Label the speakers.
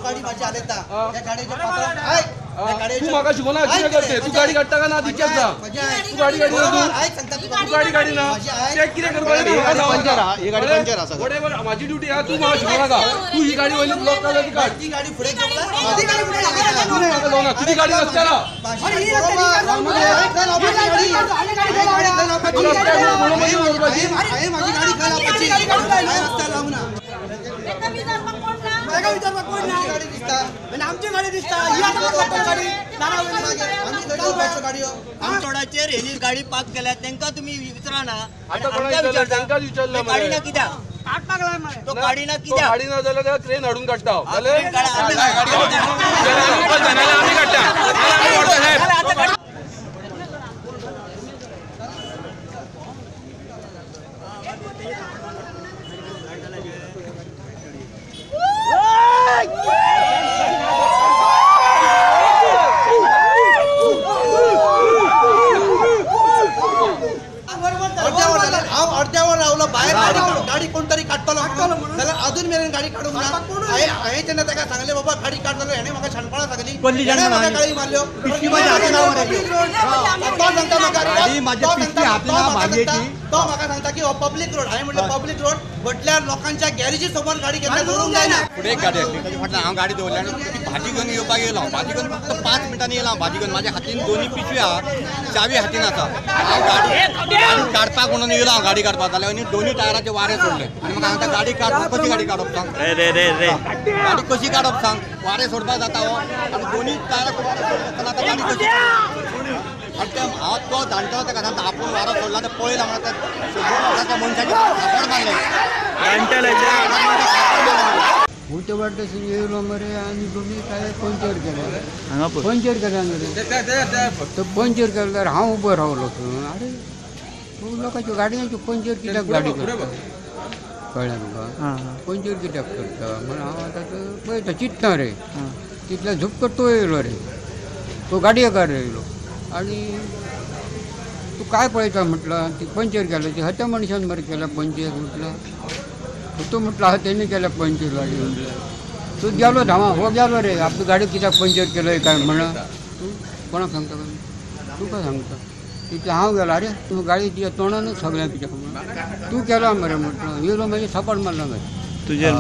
Speaker 1: गाडी माझी आलेता त्या गाडीच्या
Speaker 2: तू म्हाका शिकोना कितें करते तू गाडी काडटा काय ना तिच्याच जा तू गाडी काडी ना तू गाडी काडी ना चेक कितें करपाचें तूं म्हाका सांग ही गाडी पंचर आसा वटेवर म्हाजी ड्युटी आहा तू म्हाका शिकोवं नाका तू ही गाडी वयली ब्लॉक जाल्यार ती काड
Speaker 1: ती गाडी फुडें ती गाडी फुडें
Speaker 2: तूं म्हाका जावना तुजी गाडी रस्त्यार
Speaker 1: माझी गाडी खंय लावपाची रस्त्यार लावना आमची गाडी दिसता
Speaker 3: रोडाचेर हेनी गाडी पार्क केल्या तेंका तुमी विचारना
Speaker 2: गाडी
Speaker 3: ना कित्याक तो गाडी ना कित्याक
Speaker 2: गाडी ना जाल्यार क्रेन हाडून काडटा
Speaker 4: आमी काडटा
Speaker 1: अर्ध्यावर रावलो बाहेर गाडी कोण तरी काडटलो जाल्यार अजून मेरेन गाडी काडूंक ना. हांवें तेन्ना ताका सांगलें बाबा गाडी काड जाल्यार हेणें म्हाका शाणपणां सांगली, हेणें म्हाका गाळी मारल्यो. तो सांगता म्हाका, तो म्हाका सांगता की हो पब्लीक रोड. हांवें म्हणलें पब्लीक रोड म्हटल्यार लोकांच्या गॅरेजी समोर गाडी केन्ना दवरूंक जायना.
Speaker 5: फुडें एक गाडी आसली ताच्या फाटल्यान हांव गाडी दवरली आनी ती भाजी घेवन येवपाक येयलो. भाजी घेवन फक्त 5 मिनटांनी येयलो हांव भाजी घेवन. म्हाज्या हातीन दोनी पिशवी आहा, चावी हातीन आसा. हांव गाडी काडपाक म्हणून येयलो हांव गाडी काडपाक जाल्यार आनी दोनी टायराचे वारें सोडलें आनी म्हाका सांगता गाडी काड. कशी गाडी काडप सांग, गाडी कशी काडप सांग, वारें सोडपाक जाता हो आनी दोनी टायराक वारें सोडलें आसतना आतां गाडी कशी. आनी ते हांव तो जाणटलो ताका सांगता आपूण वारो सोडला तें पळयला म्हणून त्या सगळ्या मनशाचे थापड मारलें.
Speaker 6: उलटे वाटेसून येयलो मरे आनी तुमी काय पंचर केलें, पंचर केलें मरे. तो पंचर केलें जाल्यार हांव उबो रावलो थंय. आरे तूं लोकांच्यो गाडयांच्यो पंचर कित्याक गाडी करता, कळ्ळें तुका, पंचर कित्याक करता म्हण हांव आतां पळयता चिंतता रे. तितल्या झुपको तो येयलो रे, तो गाडयेकार येयलो आनी तूं काय पळयता म्हटलं, ती पंचर केलं ती हत्या मनशान मरे केल्या पंचर म्हटलं. तो म्हटलं हा तेणी केल्या पंचर गाडी म्हटलं. तूं गेलो धांवा हो गेलो रे, आपली गाडी कित्याक पंचर केलं काय म्हणा. तूं कोणाक सांगता काय, तुका सांगता. तितलें हांव गेलो, अरे तूं गाडी तुज्या तोंडानूच सगळ्यां कित्याक म्हणून तूं केला मरे म्हटलं. येयलो मागीर थापड मारला मागीर
Speaker 4: तुजेर.